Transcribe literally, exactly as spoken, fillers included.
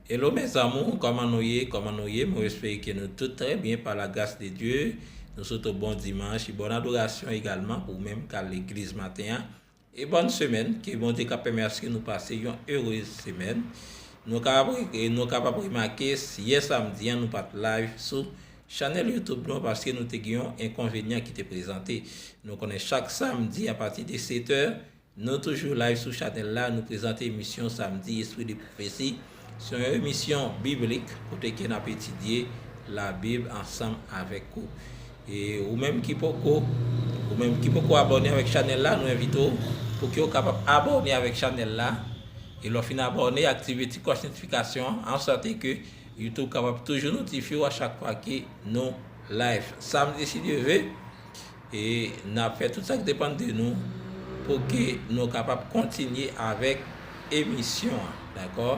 Hello mes amours, kòman nou ye? Kòman nou ye? Mwen espere ke nou tout trè byen pa la gras de Dye. Nou swete w bon dimanch e bòn adorasyon egalman pou ou menm k al legliz maten an. E bòn semèn, ke Bondye ka pèmèt aske nou pase yon erez semèn. Nou kapab, nou kapab remake, yè samdi an, nou pa t live sou chanèl YouTube nou paske nou te gen yon enkonvenyan ki te prezante. Nou konnen chak samdi apati de setè, nou toujou live sou chanèl la, nou prezante emisyon Samdi Espri de Pwofesi. Se yon emisyon biblik kote ke n ap etidye Labib ansanm avèk ou. E ou menm ki poko, ou menm ki poko abòne avèk chanèl la, nou envite w pou ke w kapab abòne avèk chanèl la. E lè w fin abòne, aktive ti klòch notifikasyon an, ansòte ke YouTube kapab toujou notifye w a chak fwa ke nou live. Samdi, si Dye ve, e n ap fè tout sa k depann de nou pou ke nou kapab kontinye avèk emisyon an, dakò?